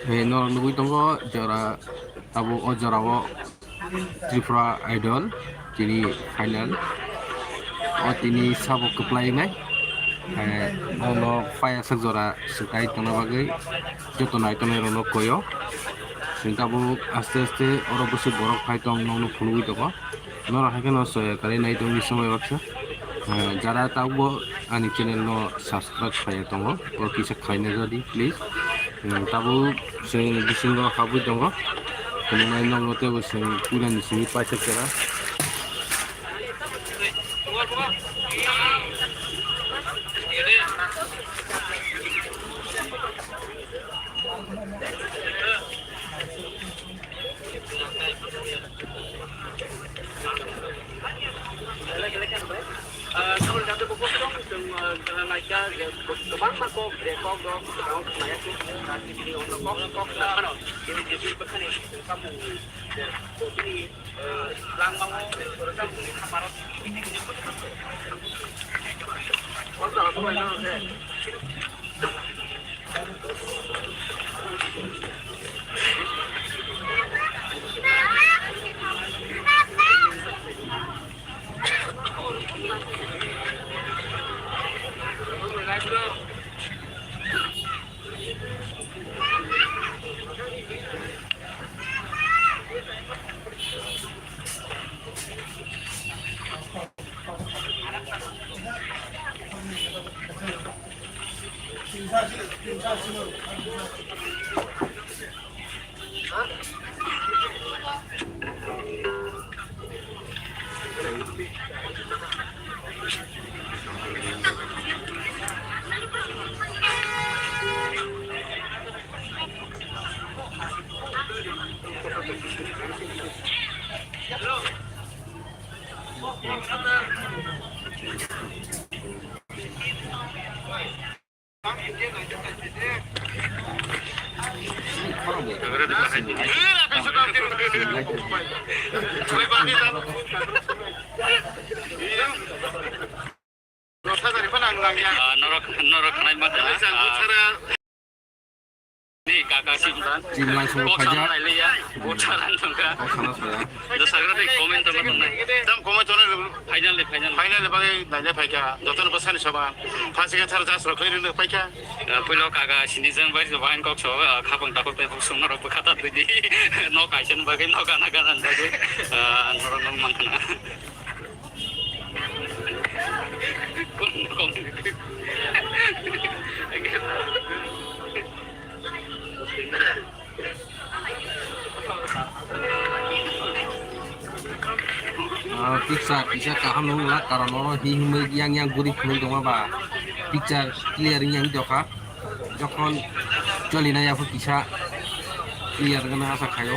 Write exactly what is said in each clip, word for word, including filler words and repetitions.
Eh, norok nugui tongo jora, tabuk o jorao Tripura Idol tini final o tini sabo kwplai wngnai. Eh, ono paiyasak jora swkai tongna bagwi joto naitongnai rokno koyo. Chwng tabuk aste aste oro bwswk borok phai tong nokno phunugwi tongo. Norok hai kheno soya kwrwi nai tongwi swmai baksa. Ah, jara tabukbo ani channel no subscribe khaiya tongo, o kisa khaina jadi please. Hmm, tabuk chwng bisingo habwi tongo. Khulumnai nokno teibo chwng puila ni simi paisa kera. Ah, norok, norok khnai ma khna. Ah, ni kaka Simran. Simran song kok khaja. Sana nai liya. Bot sana nungka. Kok sana saya. Do sagra de comment to ma tongnai. Tam comment to na. Final de, final. Final de bagai nai nai phaika. Joto no bwsani soba. Phasi ka thar jas rok khoi rwng phaika. Ah, puilo kaka sini jang bai so bahan kok so, ah, khapang takok tai buk sung norok bwkha ta twi di. No kaisa ni bagwi, no gana gana ni bagwi. Ah, norok nong man khna. Ah, picture kisa kaham nung la, karon oro hi himwi yang yang guri phunuk tongma ba picture clear yang dokha. Jokhon choli na yaphu kisa clear gana asa khayo.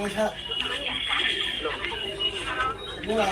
Hello, check. Hello,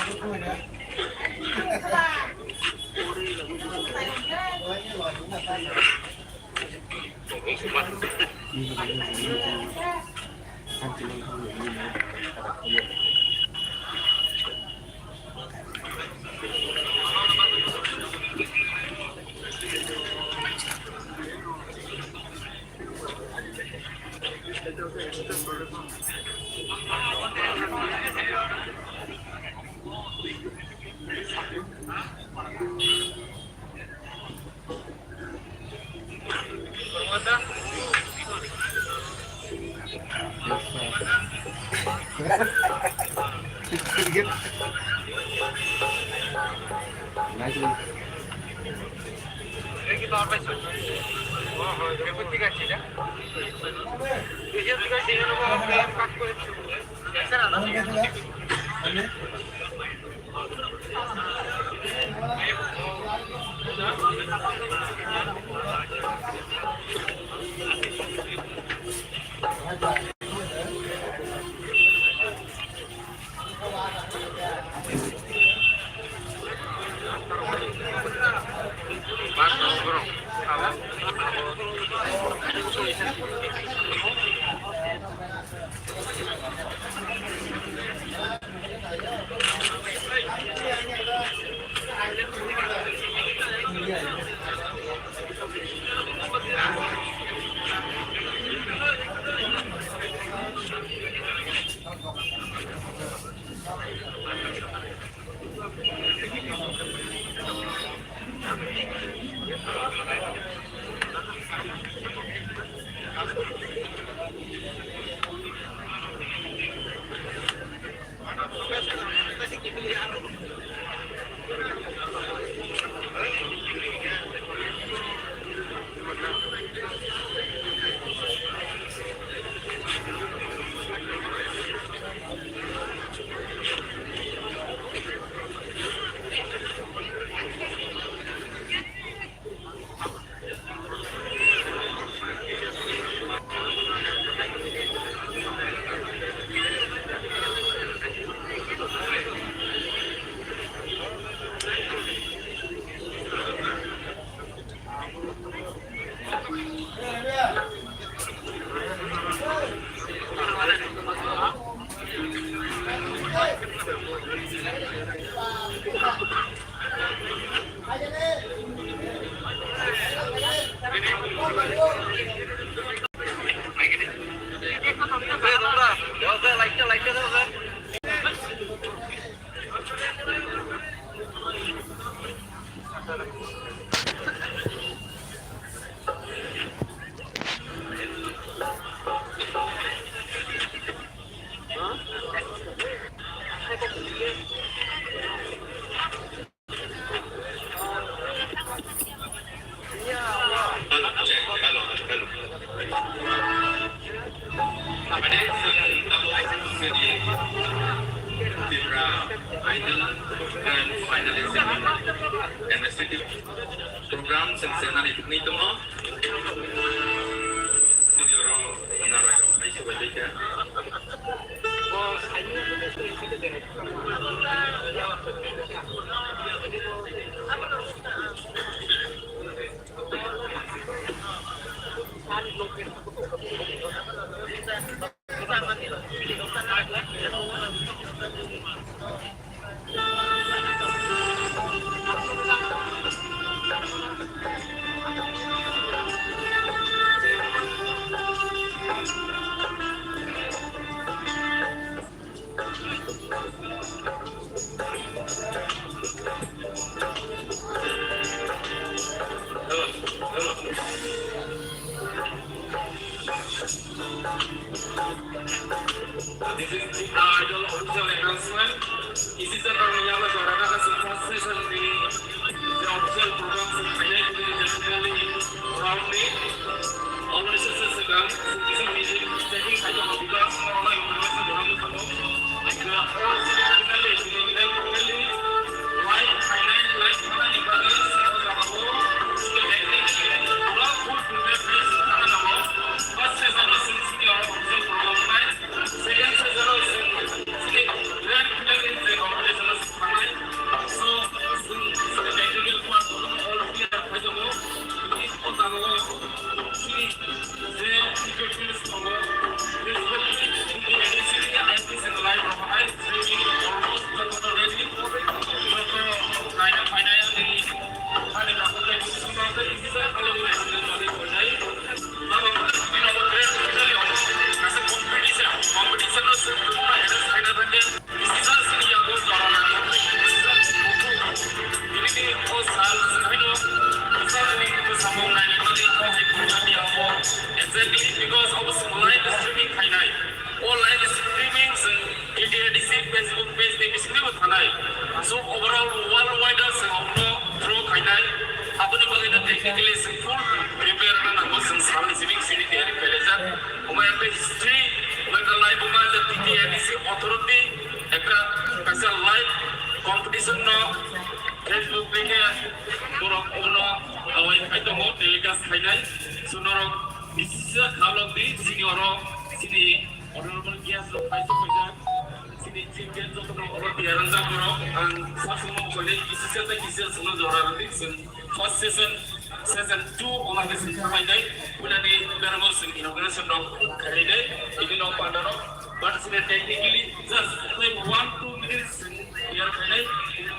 hello. Mane, Tipra Idol Grand Finalist N S T T program sing senani tukni tongo. Senior rok, narwai rok, hai subai dai kha. This is the Idol official announcement. Isi jora ni yago jora na kasi first session ni the official program se khainai kini generally round ni. All the sessions se kang official music setting khainai because all the information jora ni kamo. Finally, finally, live khainai, live khainai ni bagwi sabo jora o. Technique, all full prepared, please, khainai jora o. First session o sing sing official program khainai. Second session Facebook page ni bisingo thanai. So overall worldwide se ongno throw khainai. Aboni bagwi no technically se full prepare na nango, se salni simi sini tiyari khailajak. Omo ekta history, omo ekta live, omo ekta T T A D C authority, ekta kaisa live competition no Facebook page borok omo no awai khai tongo, telecast khainai. So norok bisisa khalok di sini oro sini Honorable guest rok paisa paisa sini chief guest rok no oro tiyar wngjak borok. Ang sa sungno kole kisi sa ta kisi sungno jora rwdi, sung first session, session two ongna khe sung khamai dai. Pulani bermo sung inauguration rok khainai dai. Ini no pandaro. But sini technically just like one two minutes sung tiyar khainai.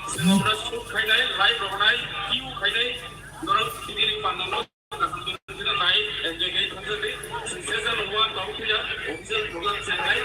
Sung oro shoot khainai, live rok nai, queue khainai. Norok ini pandaro. Nai enjoy khai thangjakdi. Session one tong phiya official program chengnai.